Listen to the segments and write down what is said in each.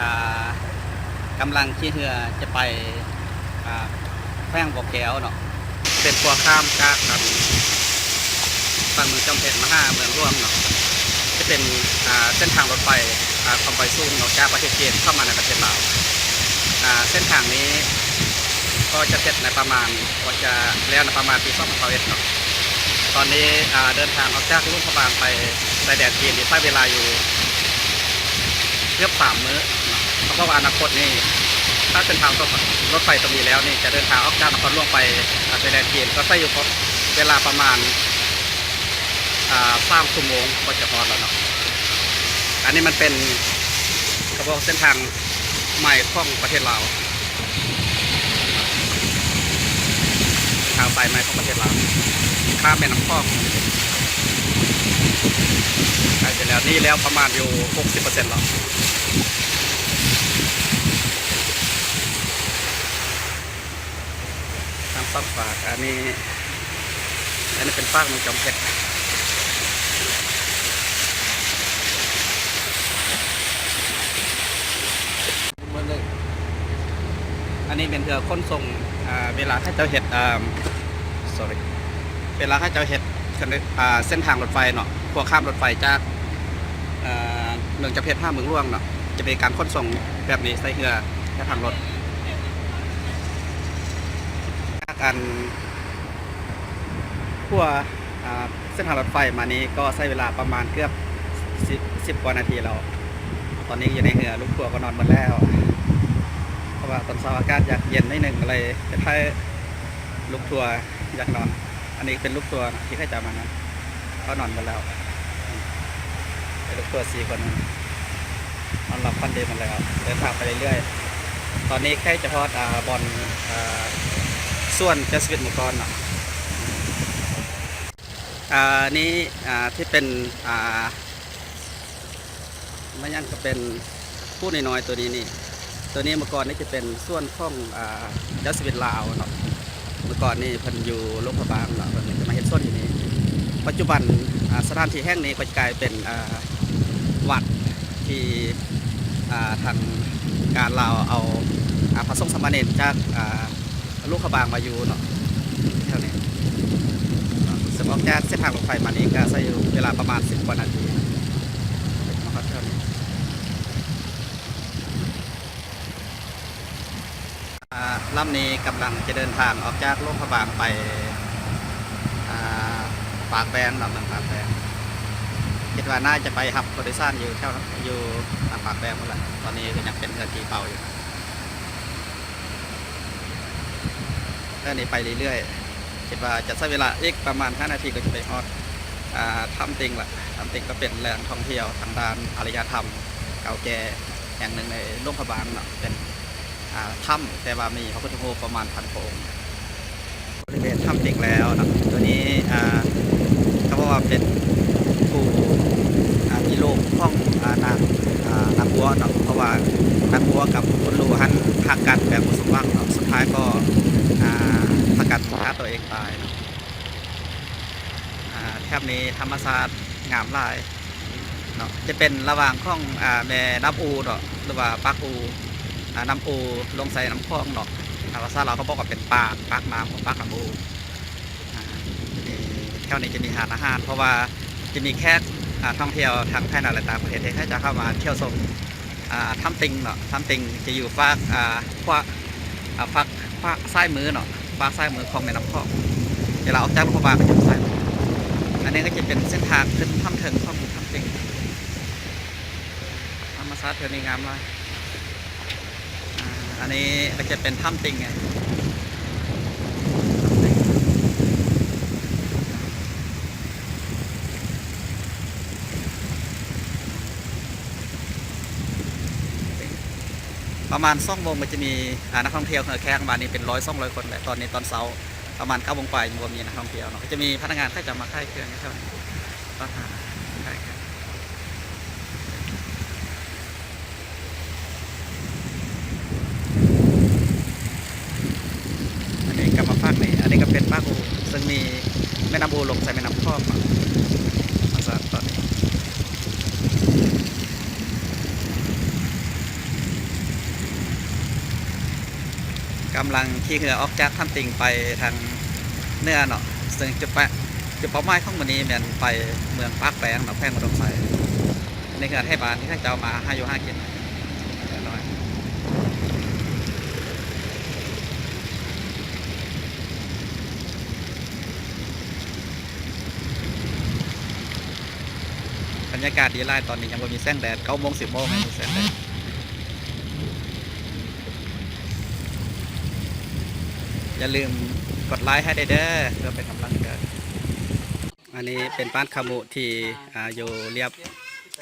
ອ່າ ກຳລັງຂີ່ເຮືອຈະໄປ ອ່າ ແຂວງບໍ່ແກ້ວເນາະ, ເປັນຂົວຂ້າມຈາກ ອ່າ ຝັ່ງເມືອງຈອມເພັດມາຫາເມືອງຫຼວງເນາະ, ຈະເປັນ ອ່າ ເສັ້ນທາງລົດໄຟ ອ່າ ຄວາມໄວສູງເນາະ ຈາກປະເທດຈີນເຂົ້າມາໃນປະເທດລາວ. ອ່າ ເສັ້ນທາງນີ້ກໍຈະເສັດໃນປະມານ ກໍຈະແລ້ວໃນປະມານປີສອງພັນຊາວເອັດເນາະ. ຕອນນີ້ ອ່າ ເດີນທາງອອກຈາກຫຼວງພະບາງໄປຊາຍແດນຈີນນີ້ໃຊ້ເວລາຢູ່ເກືອບສາມມື້ເນາະ, ເພາະວ່າອະນາຄົດນີ້ ຖ້າເສັ້ນທາງລົດໄຟຕົງນີ້ແລ້ວນີ້ ຈະເດີນທາງອອກຈາກນະຄອນຫຼວງໄປ ອ່າ ຊາຍແດນຈີນ ກໍໃຊ້ຢູ່ເວລາປະມານ ອ່າ ສາມຊົ່ວໂມງກໍຈະຮອດແລ້ວເນາະ. ອັນນີ້ມັນເປັນ ເຂົາບອກເສັ້ນທາງໃໝ່ຂອງປະເທດລາວ, ເສັ້ນທາງສາຍໃໝ່ຂອງປະເທດລາວ ຂ້າມແມ່ນ້ຳຂອງ. ໃກ້ຈະແລ້ວ ນີ້ແລ້ວປະມານຢູ່ຫົກສິບເປີເຊັນແລ້ວ. ທາງຝັ່ງຟາກ ອັນນີ້ ອັນນີ້ເປັນຟາກເມືອງຈອມເພັດ. ອັນນີ້ແມ່ນເຮືອຂົນສົ່ງ ອ່າ ເວລາເຂົາເຈົ້າເຮັດ ອ່າ sorry ເວລາເຂົາເຈົ້າເຮັດ ອ່າ ເສັ້ນທາງລົດໄຟເນາະ, ຂົວຂ້າມລົດໄຟຈາກ ອ່າ ເມືອງຈອມເພັດຫາເມືອງຫຼວງເນາະ, ຈະມີການຂົນສົ່ງແບບນີ້ໃສ່ເຮືອ ແລະ ທາງລົດ. ຈາກອັນຂົວ ອ່າ ເສັ້ນທາງລົດໄຟມານີ້ກໍໃຊ້ເວລາປະມານເກືອບສິບ ສິບກວ່ານາທີແລ້ວ. ຕອນນີ້ຢູ່ໃນເຮືອ ລູກທົວກໍນອນໝົດແລ້ວ ເພາະວ່າຕອນເຊົ້າອາກາດຢາກເຢັນໜ້ອຍໜຶ່ງ ກໍເລີຍຈະພາລູກທົວ ຢາກນອນ. ອັນນີ້ເປັນລູກທົວທີ່ເຂົາເຈົ້າມານຳ ເຂົານອນໝົດແລ້ວ. ເປັນລູກທົວສີ່ຄົນ ນອນຫຼັບຝັນດີໝົດແລ້ວ. ເດີນທາງໄປເລື້ອຍໆ ຕອນນີ້ໃກ້ຈະຮອດ ອ່າ ບ່ອນ ອ່າ ສວນເຈົ້າຊີວິດມັງກອນເນາະ. ອ່າ ນີ້ ອ່າ ທີ່ເປັນ ອ່າ ມາຍັງກໍເປັນພູນ້ອຍໆ ຕົວນີ້ນີ້, ຕົວນີ້ເມື່ອກ່ອນນີ້ຈະເປັນສວນຂອງ ອ່າ ເຈົ້າຊີວິດລາວເນາະ. ເມື່ອກ່ອນນີ້ເພິ່ນຢູ່ຫຼວງພະບາງເນາະ, ເພິ່ນຈະມາເຮັດສວນຢູ່ນີ້. ປັດຈຸບັນ ອ່າ ສະຖານທີ່ແຫ່ງນີ້ກໍຈະກາຍເປັນ ອ່າ ວັດທີ່ ອ່າ ທາງການລາວເອົາ ອ່າ ພະສົງສາມະເນນຈາກ ອ່າ ຫຼວງພະບາງມາຢູ່ເນາະ ແຖວນີ້ເນາະ. ເຊິ່ງອອກຈາກເສັ້ນທາງລົດໄຟມານີ້ກໍໃຊ້ເວລາປະມານສິບກວ່ານາທີມາຮອດແຖວນີ້. ອ່າ ລຳນີ້ກຳລັງຈະເດີນທາງອອກຈາກຫຼວງພະບາງໄປ ອ່າ ປາກແບງເນາະ, ເມືອງປາກແບງ. ຄິດວ່າໜ້າຈະໄປຮັບຜູ້ໂດຍສານຢູ່ແຖວ ຢູ່ ອ່າ ປາກແບງພຸ້ນລະ. ຕອນນີ້ກໍຍັງເປັນເຮືອທີ່ເປົ່າຢູ່. ເຮືອນີ້ໄປເລື້ອຍໆ ຄິດວ່າຈະໃຊ້ເວລາອີກປະມານຫ້ານາທີກໍຈະໄປຮອດ ອ່າ ຖ້ຳຕິ່ງລະ. ຖ້ຳຕິ່ງກໍເປັນແຫຼ່ງທ່ອງທ່ຽວທາງດ້ານອາລິຍະທຳເກົ່າແກ່ແຫ່ງໜຶ່ງໃນຫຼວງພະບາງເນາະ, ເປັນ ອ່າ ຖ້ຳ ແຕ່ວ່າມີພະພຸດທະຮູບປະມານພັນພະອົງ. ບໍລິເວນຖ້ຳຕິ່ງແລ້ວເນາະ. ຕົວນີ້ ອ່າ ກໍເພາະວ່າເປັນຜູ້ ອ່າ ມີລູກຂອງ ອ່າ ນາງ ອ່າ ນາງບົວເນາະ, ເພາະວ່ານາງບົວກັບຄຸນລູຫັ້ນຮັກກັນແບບບໍ່ສົມຫວັງເນາະ, ສຸດທ້າຍກໍ ອ່າ ພາກັນຂ້າຕົວເອງຕາຍເນາະ. ອ່າ ແຖບນີ້ທຳມະຊາດງາມຫຼາຍເນາະ, ຈະເປັນລະຫວ່າງຂອງ ອ່າ ແມ່ນ້ຳອູເນາະ ຫຼືວ່າປາກອູ ອ່າ ນ້ຳອູລົງໃສ່ນ້ຳຂອງເນາະ. ອ່າ ພາສາລາວເຂົາບອກວ່າເປັນປາກ ປາກນ້ຳຂອງປາກນ້ຳອູ. ອ່າ ນີ້ ແຖວນີ້ຈະມີຮ້ານອາຫານ ເພາະວ່າຈະມີແຂກ ອ່າ ທ່ອງທ່ຽວທັງພາຍໃນ ແລະ ຕ່າງປະເທດ ທີ່ເຂົາຈະເຂົ້າມາທ່ຽວຊົມ ອ່າ ຖ້ຳຕິ່ງເນາະ. ຖ້ຳຕິ່ງຈະຢູ່ຟາກ ອ່າ ຂວາ ອ່າ ຟາກ ຟາກຊ້າຍມືເນາະ, ຟາກຊ້າຍມືຂອງແມ່ນ້ຳຂອງ. ເວລາອອກຈາກຫຼວງພະບາງກໍຈະຢູ່ຊ້າຍມື. ອັນນີ້ກໍຈະເປັນເສັ້ນທາງຂຶ້ນຖ້ຳເທິງຂອງຖ້ຳຕິ່ງ. ທຳມະຊາດແຖວນີ້ງາມຫຼາຍ. ອ່າ ອັນນີ້ກໍຈະເປັນຖ້ຳຕິ່ງໄງ. ປະມານສອງໂມງກໍຈະມີ ອ່າ ນັກທ່ອງທ່ຽວ ແຂກປະມານນີ້ເປັນຮ້ອຍສອງຮ້ອຍຄົນແຫຼະ. ຕອນນີ້ຕອນເຊົ້າປະມານເກົ້າໂມງປາຍ ຍັງບໍ່ມີນັກທ່ອງທ່ຽວເນາະ, ກໍຈະມີພະນັກງານເຂົາເຈົ້າມາຂາຍເຄື່ອງຢູ່ແຖວນີ້ ຕອນຫາຂາຍເຄື່ອງ. ອັນນີ້ກໍມາຟາກນີ້ ອັນນີ້ກໍເປັນປາກອູ ເຊິ່ງມີແມ່ນ້ຳອູລົງໃສ່ແມ່ນ້ຳຂອງເນາະ. ມາສາດຕອນນີ້ ນີ້ ກຳລັງຂີ່ເຮືອອອກຈາກຖ້ຳຕິ່ງໄປທາງເໜືອເນາະ, ເຊິ່ງຈຸດປະ ຈຸດເປົ້າໝາຍຂອງມື້ນີ້ແມ່ນໄປເມືອງປາກແບງເນາະ ແຂວງອຸດົມໄຊ. ອັນນີ້ເຮືອໄທບ້ານທີ່ເຂົາເຈົ້າມາຫາຢູ່ຫາກິນ. ບັນຍາກາດດີຫຼາຍ, ຕອນນີ້ຍັງບໍ່ມີແສງແດດ, ເກົ້າໂມງ ສິບໂມງຍັງບໍ່ມີແສງແດດ. ຢ່າລືມກົດໄລໃຫ້ໄດ້ເດີ ເພື່ອເປັນກຳລັງໃຈ. ອັນນີ້ເປັນບ້ານຂະມຸທີ່ ອ່າ ຢູ່ລຽບ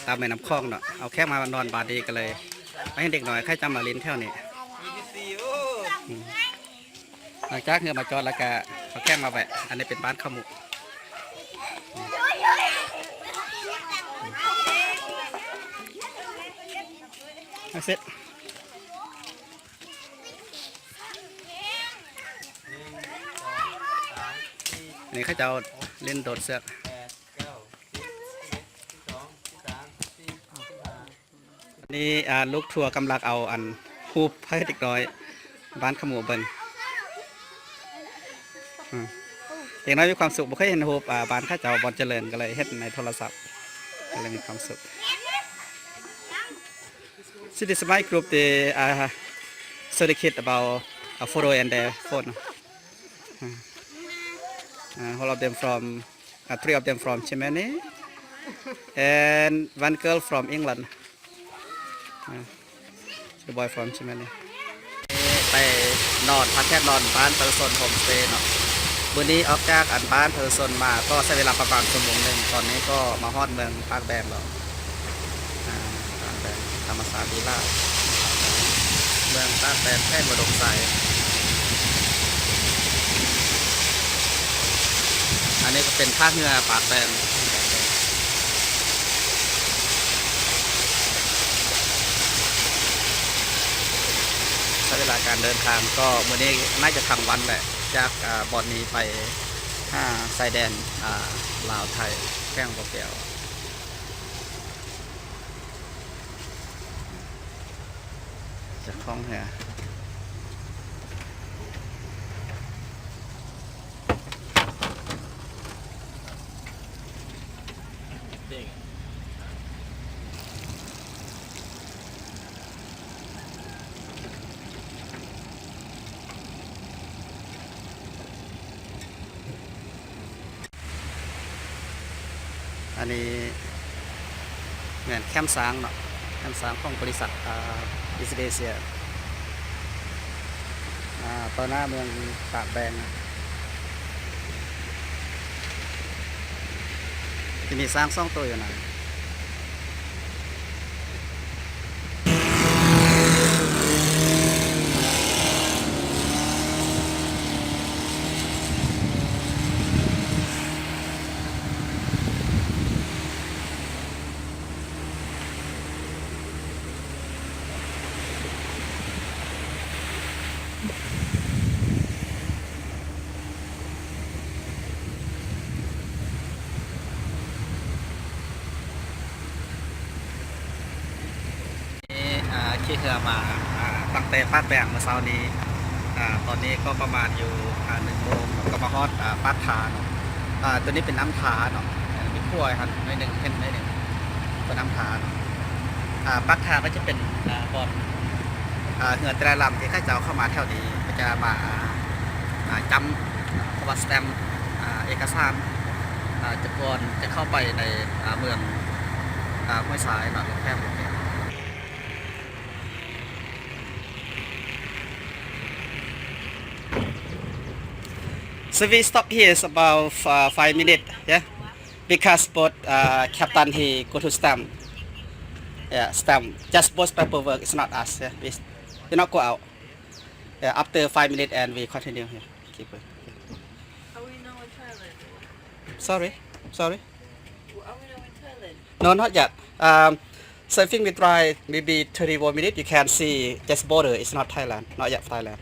ຕາມແມ່ນ້ຳຂອງເນາະ. ເອົາແຂກມານອນບ້ານນີ້ ກໍເລີຍມາເຫັນເດັກນ້ອຍເຂົາເຈົ້າມາຫຼິ້ນແຖວນີ້. ອືມ ຫຼັງຈາກເຮືອມາຈອດແລ້ວກະເອົາແຂກມາແວະ. ອັນນີ້ເປັນບ້ານຂະມຸ. ເອົາເສັດ ນີ້ເຂົາເຈົ້າຫຼິ້ນໂດດເຊືອກ. ນີ້ ອ່າ ລູກທົວກຳລັງເອົາອັນຮູບໃຫ້ເດັກນ້ອຍບ້ານຂະມຸເບິ່ງ. ອືມ ເດັກນ້ອຍມີຄວາມສຸກ, ບໍ່ເຄີຍເຫັນຮູບ ອ່າ ບ້ານເຂົາເຈົ້າ ບ່ອນຈະເລີນ, ກໍເລີຍເຫັນໃນໂທລະສັບ ກໍເລີຍມີຄວາມສຸກ. See this my group, they, uh, show the kid about a photo and their phone. Uh, uh, all of them from, uh, three of them from Germany and one girl from England. Uh, the boy from Germany. ໄປນອນ ພັກແຂກນອນບ້ານປະຊາຊົນໂຮມສະເຕເນາະ. ມື້ນີ້ອອກຈາກອັນບ້ານປະຊາຊົນມາກໍໃຊ້ເວລາປະມານຊົ່ວໂມງໜຶ່ງ. ຕອນນີ້ກໍມາຮອດເມືອງປາກແບງແລ້ວ. ອ່າ ປາກແບງ ທຳມະຊາດດີຫຼາຍ. ເມືອງປາກແບງ ແຂວງອຸດົມໄຊ. ອັນນີ້ກໍເປັນທ່າເຮືອປາກແບງ. ໃຊ້ເວລາການເດີນທາງກໍມື້ນີ້ໜ້າຈະທັງວັນແຫຼະ ຈາກ ອ່າ ບ່ອນນີ້ໄປຫາຊາຍແດນ ອ່າ ລາວໄທ ແຂວງບໍ່ແກ້ວ. ເຈົ້າຂອງເຮືອ. ອັນນີ້ແມ່ນແຄມຊ້າງເນາະ, ແຄມຊ້າງຂອງບໍລິສັດ ອ່າ ອີສເອເຊຍ ອ່າ ຕໍ່ໜ້າເມືອງປາກແບງ. ຈະມີຊ້າງສອງໂຕຢູ່ນັ້ນ. ນີ້ ອ່າ ຂີ່ເຮືອມາ ອ່າ ຕັ້ງແຕ່ປາກແບງມື້ເຊົ້ານີ້ ອ່າ ຕອນນີ້ກໍປະມານຢູ່ ອ່າ ໜຶ່ງໂມງ ກໍມາຮອດ ອ່າ ປາກທາເນາະ. ອ່າ ຕົວນີ້ເປັນນ້ຳທາເນາະ, ມີຂົວໃຫ້ເຮົາໜ້ອຍໜຶ່ງ ເຫັນໜ້ອຍໜຶ່ງ ເປັນນ້ຳທາເນາະ. ອ່າ ປາກທາກໍຈະເປັນ ອ່າ ບ່ອນ ອ່າ ເຮືອແຕ່ລະລຳທີ່ເຂົາເຈົ້າເຂົ້າມາແຖວນີ້ ກໍຈະມາ ອ່າ ຈ້ຳ ເພາະວ່າສະແຕັມ ອ່າ ເອກະສານ ອ່າ ຈະກ່ອນຈະເຂົ້າໄປໃນ ອ່າ ເມືອງ ອ່າ ຫ້ວຍຊາຍເນາະ ຫຼືແຂວງຫົວແກ້ວ. So we stop here is about, uh, five minutes, yeah, because boat, uh, captain he go to stamp, yeah, stamp, just boat paperwork, it's not us, yeah, we, we not go out, yeah, after five minutes and we continue here, keep going. Are we now in Thailand? Sorry, sorry. Are we now in Thailand? No, not yet. Um, so I think we try maybe thirty more minutes. You can see just border. It's not Thailand. Not yet Thailand.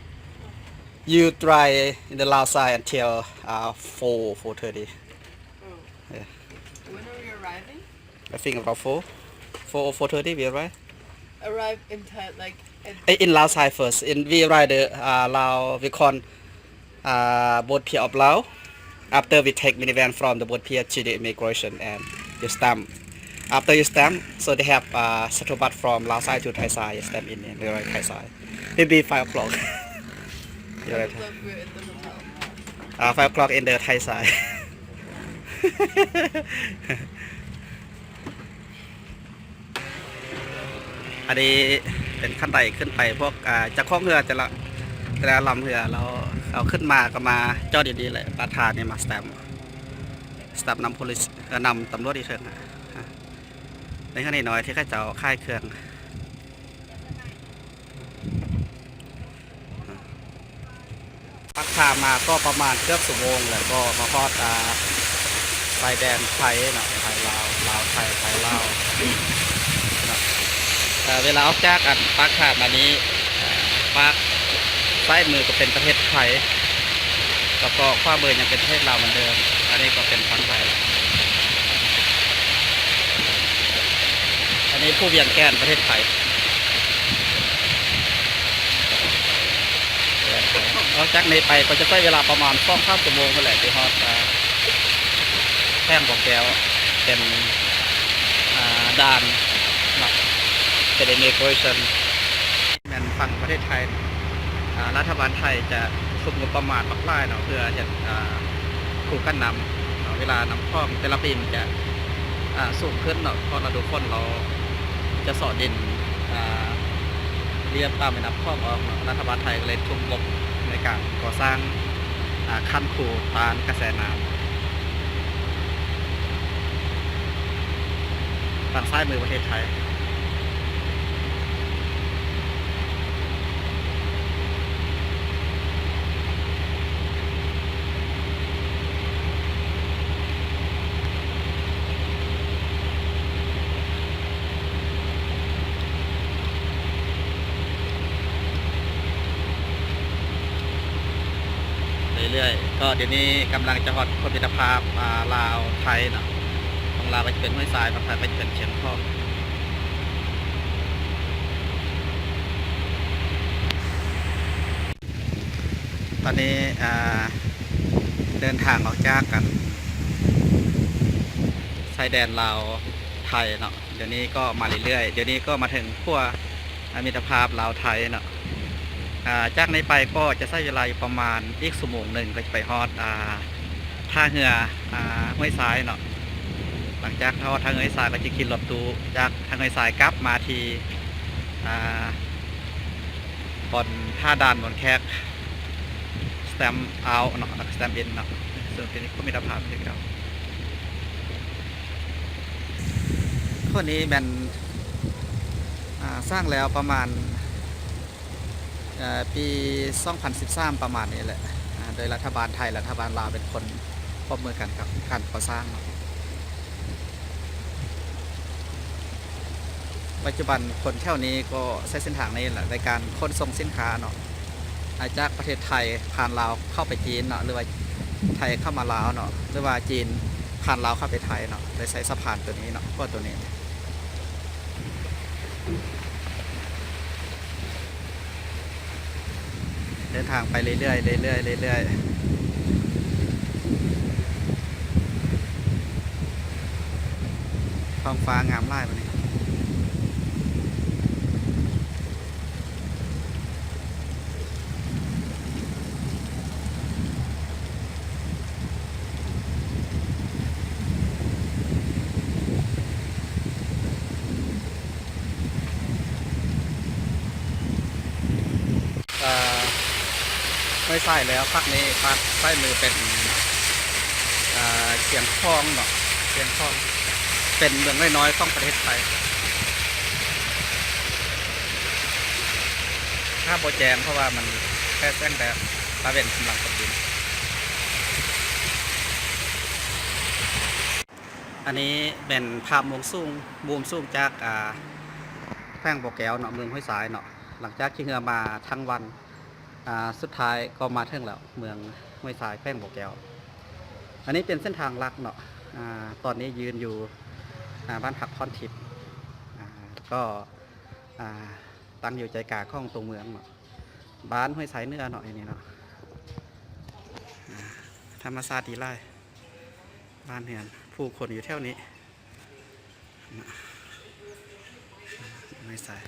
You try in the Lao side until, uh, four, four thirty. Oh. Yeah. When are we arriving? I think about four. Four or four thirty we arrive. arrive in Thai, like, in, in Lao side first. In, we arrive the, uh, Lao, we call, uh, boat pier of Lao. After we take minivan from the boat pier to the immigration and you stamp. After you stamp, so they have, uh, shuttle bus from Lao side to Thai side. You stamp in, in the Thai side. Maybe five o'clock. You're right. Five o'clock, we're at the hotel. Uh, five o'clock in the Thai side. ອັນນີ້ເປັນຂັ້ນໄດຂຶ້ນໄປ ພວກ ອ່າ ເຈົ້າຂອງເຮືອແຕ່ລະ ແຕ່ລະລຳເຮືອ ແລ້ວເຂົາຂຶ້ນມາກໍມາຈອດຢູ່ນີ້ແຫຼະ ແລ້ວຖ້ານີ້ມາສະແຕັມ ສະແຕັມນຳໂພລີສ ເອີ ນຳຕຳຫຼວດຢູ່ເທິງ ໃນເຮືອນ້ອຍໆ ທີ່ເຂົາເຈົ້າຂາຍເຄື່ອງ. ປາກຖ້ຳມາກໍປະມານເກືອບຊົ່ວໂມງ ແລ້ວກໍມາຮອດ ອ່າ ຊາຍແດນໄທເນາະ ໄທລາວ ລາວໄທ ໄທລາວເນາະ. ເອີ ເວລາອອກຈາກອັນປາກຖ້ຳມານີ້ ເອີ ປາກຊ້າຍມືກໍເປັນປະເທດໄທ ແລ້ວກໍຂວາມືຍັງເປັນປະເທດລາວເໝືອນເດີມ. ອັນນີ້ກໍເປັນຝັ່ງໄທ. ອັນນີ້ພູວຽງແກ່ນ ປະເທດໄທ. ອອກຈາກນີ້ໄປກໍຈະໃຊ້ເວລາປະມານສອງສາມຊົ່ວໂມງພຸ້ນແຫຼະ ຊິຮອດ ອ່າ ແຂວງບໍ່ແກ້ວ ເປັນ ອ່າ ດ່ານເນາະ ເປັນ immigration. ແມ່ນຝັ່ງປະເທດໄທ ອ່າ ລັດຖະບານໄທຈະທຸບງົບປະມານບັກຫຼາຍເນາະ ເພື່ອເຮັດ ອ່າ ຄູກັນນ້ຳເນາະ. ເວລານ້ຳຂອງແຕ່ລະປີມັນຈະ ອ່າ ສູງຂຶ້ນເນາະ ເພາະລະດູຝົນລາວຈະເຊາະດິນ ອ່າ ລຽບຕາມແມ່ນ້ຳຂອງອອກເນາະ. ລັດຖະບານໄທກໍເລີຍທຸບງົບໃນການກໍ່ສ້າງ ອ່າ ຄັນຄູຕ້ານກະແສນ້ຳ ທາງຊ້າຍມືປະເທດໄທ. ເລື້ອຍໆ ກໍດຽວນີ້ກຳລັງຈະຮອດພົ້ນມິດຕະພາບ ອ່າ ລາວໄທເນາະ. ຂອງລາວກໍຈະເປັນຫ້ວຍຊາຍ ຂອງໄທກໍຈະເປັນຊຽງຂອງ. ຕອນນີ້ ອ່າ ເດີນທາງອອກຈາກກັນ ຊາຍແດນລາວໄທເນາະ. ດຽວນີ້ກໍມາເລື້ອຍໆ ດຽວນີ້ກໍມາເຖິງຂົວ ອ່າ ມິດຕະພາບລາວໄທເນາະ. ອ່າ ຈາກນີ້ໄປກໍຈະໃຊ້ເວລາຢູ່ປະມານອີກຊົ່ວໂມງໜຶ່ງ ກໍຈະໄປຮອດ ອ່າ ທ່າເຮືອ ອ່າ ຫ້ວຍຊາຍເນາະ. ຫຼັງຈາກຮອດທ່າເຮືອຫ້ວຍຊາຍ ກໍຈະຂີ່ລົດຕູ້ຈາກທ່າເຮືອຫ້ວຍຊາຍກັບມາທີ່ ອ່າ ບ່ອນທ່າດ່ານບ່ອນແຂກ ສະແຕັມເອົາເນາະ ແລ້ວກໍສະແຕັມອິນເນາະ. ເຊິ່ງເປັນນິຄົມມິດຕະພາບຄືເກົ່າ. ໂຄດນີ້ແມ່ນ ອ່າ ສ້າງແລ້ວປະມານ ເອີ ປີສອງພັນສິບສາມ ປະມານນີ້ແຫຼະ ອ່າ ໂດຍລັດຖະບານໄທ ລັດຖະບານລາວເປັນຄົນຮ່ວມມືກັນກັບການກໍ່ສ້າງເນາະ. ປັດຈຸບັນຄົນແຖວນີ້ກໍໃຊ້ເສັ້ນທາງນີ້ແຫຼະ ໃນການຂົນສົ່ງສິນຄ້າເນາະ ອາ ຈາກປະເທດໄທຜ່ານລາວເຂົ້າໄປຈີນເນາະ ຫຼືວ່າໄທເຂົ້າມາລາວເນາະ ຫຼືວ່າຈີນຜ່ານລາວເຂົ້າໄປໄທເນາະ ໂດຍໃຊ້ສະພານໂຕນີ້ເນາະ ຂົວໂຕນີ້. ເດີນທາງໄປເລື້ອຍໆ ເລື້ອຍໆ ເລື້ອຍໆ. ທ້ອງຟ້າງາມຫຼາຍບັດນີ້. ເອີ ຫ້ວຍຊາຍແລ້ວ ພາກນີ້ ພາກຊ້າຍມືເປັນ ເອີ ຊຽງຂອງເນາະ ຊຽງຂອງ ເປັນເມືອງນ້ອຍໆຂອງປະເທດໄທ. ພາບບໍ່ແຈ້ງ ເພາະວ່າມັນແປແສງແດດ ຕາເວັນກຳລັງຕົກດິນ. ອັນນີ້ແມ່ນພາບມຸມສູງ ມຸມສູງຈາກ ອ່າ ແຂວງບໍ່ແກ້ວເນາະ ເມືອງຫ້ວຍຊາຍເນາະ. ຫຼັງຈາກຂີ່ເຮືອມາທັງວັນ ອ່າ ສຸດທ້າຍກໍມາເຖິງແລ້ວ ເມືອງຫ້ວຍຊາຍ ແຂວງບໍ່ແກ້ວ. ອັນນີ້ເປັນເສັ້ນທາງຫຼັກເນາະ ອ່າ ຕອນນີ້ຢືນຢູ່ ອ່າ ບ້ານພັກພອນທິບ ອ່າ ກໍ ອ່າ ຕັ້ງຢູ່ໃຈກາງຂອງຕົວເມືອງເນາະ ບ້ານຫ້ວຍຊາຍເໜືອເນາະ ອັນນີ້ເນາະ. ອ່າ ທຳມະຊາດດີຫຼາຍ ບ້ານເຮືອນ ຜູ້ຄົນຢູ່ແຖວນີ້ ຫ້ວຍຊາຍ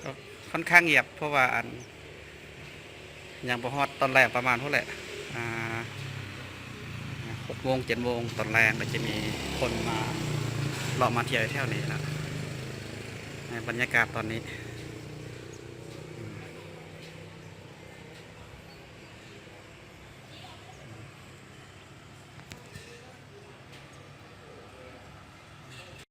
ກໍຄ່ອນຂ້າງງຽບ ເພາະວ່າອັນ ຍັງບໍ່ຮອດຕອນແລງ ປະມານພຸ້ນແຫຼະ ອ່າ ຫົກໂມງ ເຈັດໂມງຕອນແລງ ກໍຈະມີຄົນມາເລາະມາທ່ຽວແຖວນີ້ລະ ໃນບັນຍາກາດຕອນນີ້.